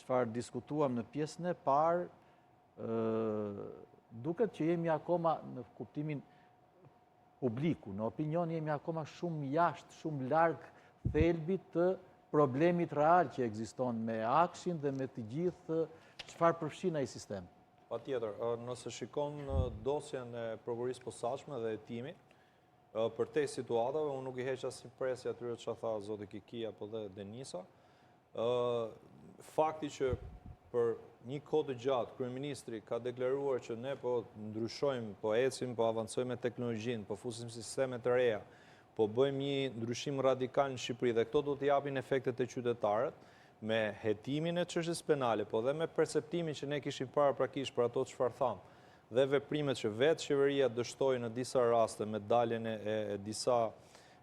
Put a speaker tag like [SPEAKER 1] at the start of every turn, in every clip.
[SPEAKER 1] çfarë diskutuam në pjesën e parë, duket që jemi akoma në kuptimin publiku, në opinion jemi akoma shumë jashtë, shumë larg thelbit të problemit real që ekziston me AKSHI-n dhe me të gjithë çfarë përfshin ai sistem.
[SPEAKER 2] Patjetër, nëse shikon dosjen e prokurorisë posaçme dhe hetimin, përtej situatave, unë nuk i heq asnjë presje atyre që tha zoti Kiki apo dhe Denisa, fakti që për një kohë të gjatë kryeministri ka deklaruar që ne po ndryshojmë, po ecim, po avancojmë me teknologjinë, po fusim sisteme të reja, po bëjmë një ndryshim radikal në Shqipëri dhe këto do të japin efektet e qytetarët me hetimin e çështjes penale, po dhe me perceptimin që ne kishim paraprakisht për ato çfarë thamë dhe veprimet që vetë qeveria dështoi në disa raste me daljen e disa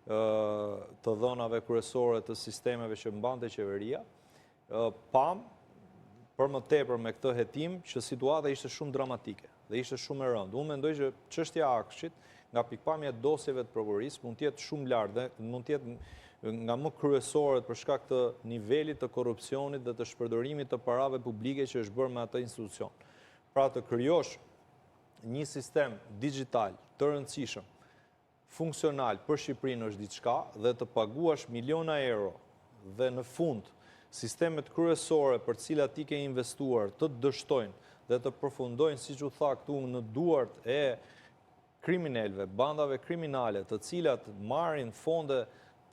[SPEAKER 2] të dhënave kryesore të sistemeve që mbante qeveria, pamë për më tepër me këtë hetim që situata ishte shumë dramatike dhe ishte shumë e rëndë. Unë mendoj që çështja e AKSHI-t nga pikëpamja e dosjeve të prokurorisë mund të jetë shumë lart dhe mund të jetë nga më kryesoret për shkak të nivelit të korrupsionit dhe të shpërdorimit të parave publike që është bërë me atë institucion. Pra të krijosh një sistem digital të rëndësishëm, funksional për Shqipërinë është diçka dhe të paguash miliona euro dhe në fund sistemet kryesore për cilat ti ke investuar të dështojnë dhe të përfundojnë, siç u tha këtu, në duart e kriminelve, bandave kriminale, të cilat marrin fonde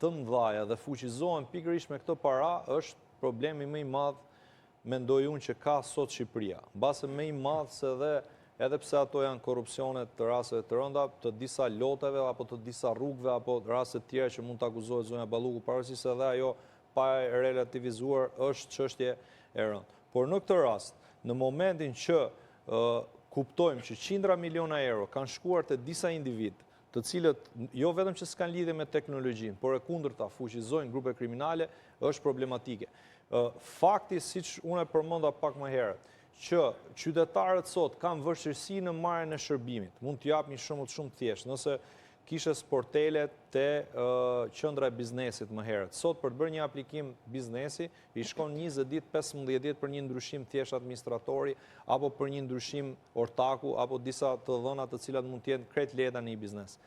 [SPEAKER 2] të mëdhaja dhe fuqizohen pikërisht me këto para, është problemi më i madh, mendoj unë, që ka sot Shqipëria. Mbase më i madh se dhe edhe pse ato janë korrupsione të rasteve të rënda, të disa loteve apo të disa rrugëve apo raste të tjera që mund të akuzohet zonja Balluku, pavarësisht se edhe ajo pa e relativizuar është çështje e rëndë. Por në këtë rast, në momentin që kuptojmë që qindra miliona euro kanë shkuar te disa individ, të cilët jo vetëm që s'kanë lidhje me teknologjinë, por e kundërta, fuqizojnë grupe kriminale, është problematike. Fakti, siç unë e përmenda pak më herët, që qytetarët sot kanë vështirësi në marrjen e shërbimit. Mund të jap një shembull shumë të thjeshtë. Nëse kishe sportele te qendra e biznesit më herët. Sot për të bërë një aplikim biznesi, i shkon 20 ditë, 15 ditë për një ndryshim thjesht administratori apo për një ndryshim ortaku apo disa të dhëna të cilat mund të jenë krejt lehta në një biznes.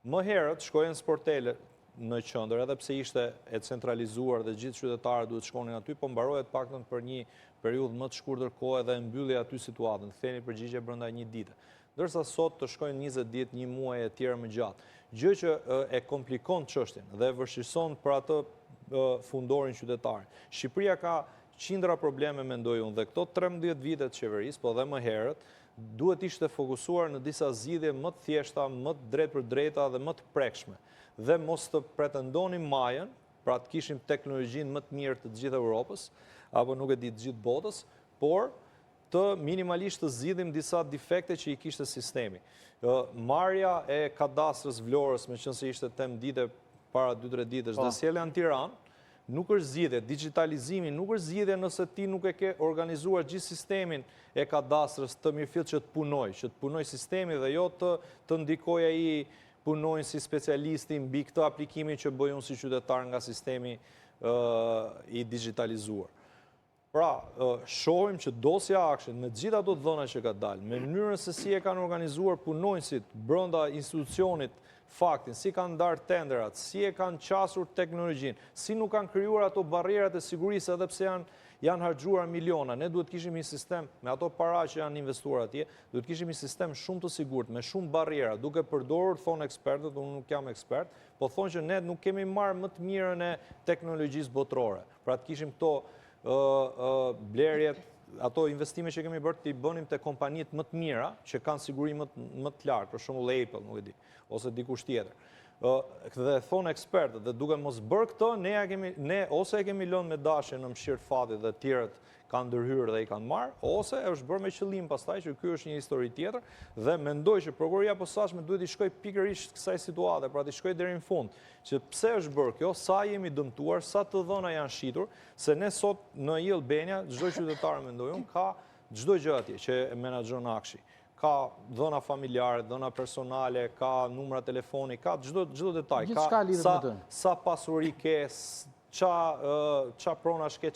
[SPEAKER 2] Më herët shkoje në sportele në qendër, edhe pse ishte e centralizuar dhe gjithë qytetarët duhet shkonin aty, po mbaroje të paktën për një periudhë më të shkurtër kohe dhe mbyllje aty situatën, ktheni përgjigje brenda një dite. Ndërsa sot të shkojnë 20 ditë, një muaj e tjerë më gjatë. Gjë që e komplikon çështjen dhe e vështirëson për atë fundorin qytetarin. Shqipëria ka qindra probleme, mendoj unë, dhe këto 13 vite të qeverisë, po dhe më herët, duhet ishte fokusuar në disa zgjidhje më të thjeshta, më të drejtpërdrejta dhe më të prekshme. Dhe mos të pretendonim majën, pra të kishim teknologjinë më të mirë të gjithë Europës, apo nuk e di të gjithë botës, por të minimalisht të zgjidhim disa defekte që i kishte sistemi. Marrja e kadastrës Vlorës, meqenëse ishte temë dite para 2-3 ditësh, dhe sjellja në Tiranë, nuk është zgjidhje. Digitalizimi nuk është zgjidhje nëse ti nuk e ke organizuar gjithë sistemin e kadastrës të mirëfilltë që të punoj, që të punoj sistemi dhe jo të ndikoj ai punojnë si specialisti mbi këtë aplikimin që bëj unë si qytetar nga sistemi i digitalizuar. Pra, shohim që dosja AKSHI-t, me gjithë ato dhëna që ka dalë, me mënyrën se si e kanë organizuar punonjësit brenda institucionit faktin, si kanë ndarë tenderat, si e kanë qasur teknologjinë, si nuk kanë krijuar ato barrierat e sigurisë edhe pse janë harxhuar miliona. Ne duhet kishim një sistem me ato para që janë investuar atje, duhet kishim një sistem shumë të sigurt, me shumë barriera, duke përdorur, thonë ekspertët, unë nuk jam ekspert, po thonë që ne nuk kemi marrë më të mirën e teknologjisë botërore. Pra të kishim këto blerjet, ato investime që kemi bërë, t'i bënim te kompanitë më të mira, që kanë siguri më të lartë, për shembull Apple, nuk e di, ose dikush tjetër. Dhe thonë ekspertët, dhe duke mos bërë këtë, ne ose e kemi lënë me dashje në mëshirë të fatit dhe tjerët kanë ndërhyrë dhe i kanë marrë, ose është bërë me qëllim pastaj që ky është një histori tjetër, dhe mendoj që prokuroria posaçme duhet i shkojë pikërisht kësaj situate, pra t'i shkojë deri në fund, që pse është bërë kjo, sa jemi dëmtuar, sa të dhëna janë shitur, se ne sot në e-Albania, çdo qytetar mendoj unë, ka çdo gjë atje që e menaxhon AKSHI. Ka dhëna familjare, dhëna personale, ka numra telefoni, ka çdo detaj, ka
[SPEAKER 1] Gjithçka lidhet me të.
[SPEAKER 2] sa pasuri ke, ça pronash ke,